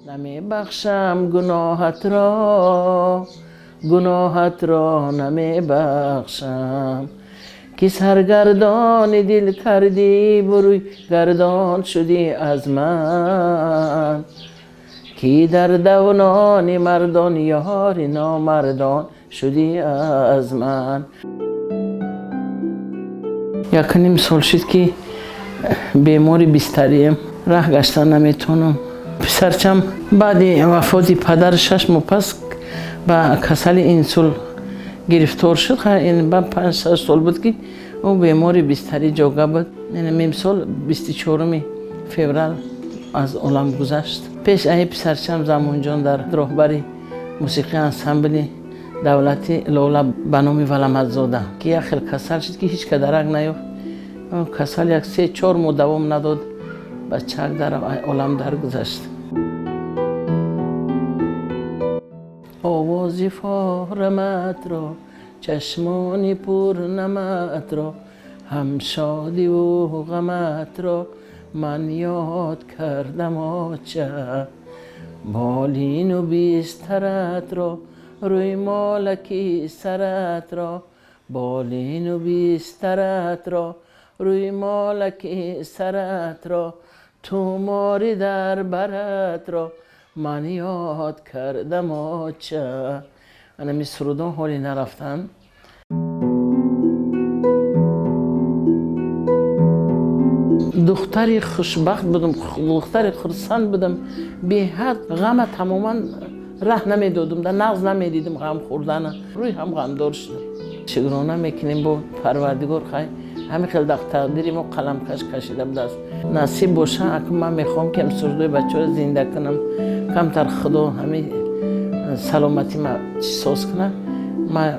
Намебахшам гуноҳатро, гуноҳатро намебахшам, ки саргардони дил кардӣ, бурӯй гардон шудӣ аз ман, ки дар давнони мардон ёри номардон шудӣ аз ман. Якним сол шуд, ки бемори бистарием, раҳ гаштан наметавонам. Писарчам баъди вафоти падар 6 моҳ пас ба касали инсул гирифтор шуд. Ба 5-6 сол буд, ки ӯ бемори бистарӣ ҷога буд. Имсол 24 феврал аз олам гузашт. Пеш аи писарчам Замонҷон дар роҳбари мусиқии ансамбли давлати Лола ба номи Валамадзода, ки як хел касал шуд, ки ҳеҷ кадарак наёфт. Касал як 3-4 моҳ давом надод, бачак дар олам даргузашт. Овози фораматро, чашмони пурнаматро, ҳам шодиву ғаматро ман ёд кардам, оча. Болину бистаратро, рӯймолаки саратро, болину бистаратро, рӯймолаки саратро, тумори дар баратро ман ёд кардам, оча. Анами сурудон ҳоле нарафтанд. Духтари хушбахт будам, духтари хурсанд будам. Беҳад ғама тамоман раҳ намедодам, дар нағз намедидам ғам хӯрдана. Рӯй ҳам ғамдор шудам. Шукрона мекунем бо Парвардигор, хай ҳамин хел дар тақдири мо қаламкаш кашида будааст. Насиб боша, акун ман мехоҳам, ки сурудои бачаҳоро зинда кунам. Камтар Худо ҳамин саломатӣ ма соз кунад, ман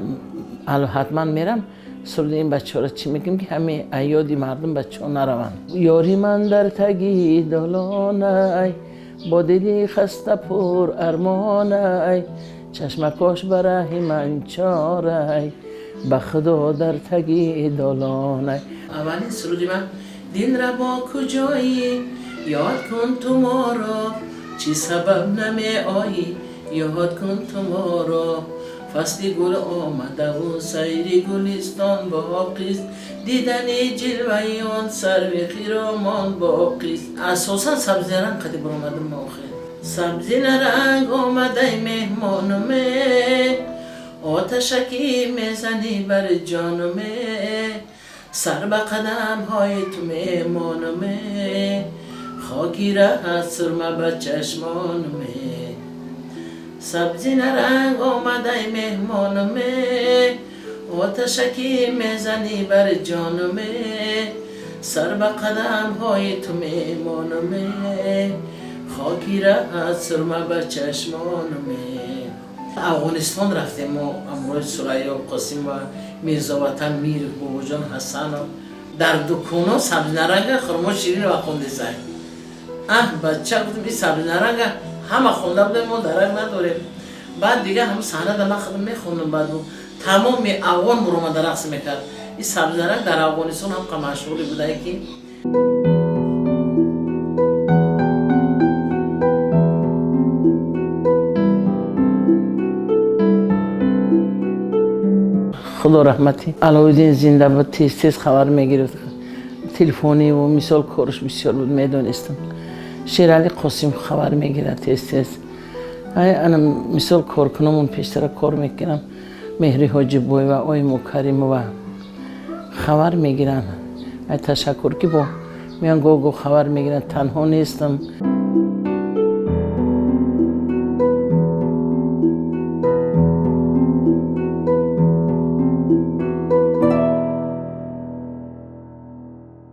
ҳатман мерам суруди ин бачаҳоро чӣ мекунем, ки ҳамин аёди мардум бачаҳо нараванд. Ёри ман дар таги долонай, бо дили хаста пур армонай, чашмакош ба раҳи ман чорай, ба Худо дар таги долонай. Аввалин суруди ман: дилрабо куҷоӣ, ёд кун ту моро, чӣ сабаб намеоӣ, ёд кун ту моро. Фасли гул омадаву сайри гулистон боқист, дидани ҷилваи он сарви хиромон боқист. Асосан сабзинаранг қади баромадам охир. Сабзинаранг омадай меҳмонуме, оташакӣ мезанӣ бар ҷонуме, сар ба қадамҳои ту мемонуме, хоки раҳат сурма ба чашмонуме. Сабзинаранг омадай меҳмонуме, оташакӣ мезанӣ бар ҷонуме, сар ба қадамҳои ту мемонуме, хоки раҳат сурма ба чашмонуме. Афғонистон рафтем мо ҳамроҳи Сурайё Қосим ва Мирзоватан Мир, Бобоҷон Ҳасанов. Дар дуконҳо сабзинаранга хурмо ширин ва хондесай. Аҳ, бача, гуфтам, ин сабзинаранга ҳама хонда будем, мо дарак надорем. Баъд дига ҳам саҳнада ман худам мехондам, баъд тамоми афғон буромада рақс мекард. Ин сабзинаранг дар Афғонистон ҳам машҳуре будае, ки Худо раҳматӣ Алоуддин зинда буд, тез тез хабар мегирифт, телефониву мисол корш бисёр буд, медонистам. Шерали Қосим хабар мегирад тез тез. Ана мисол коркуномон пештара кор мекунам, Меҳри Ҳоҷибоева, Оимо Каримова хабар мегиранд. Ай, ташаккур, ки бо меян, гоҳ-гоҳ хабар мегиранд, танҳо нестам.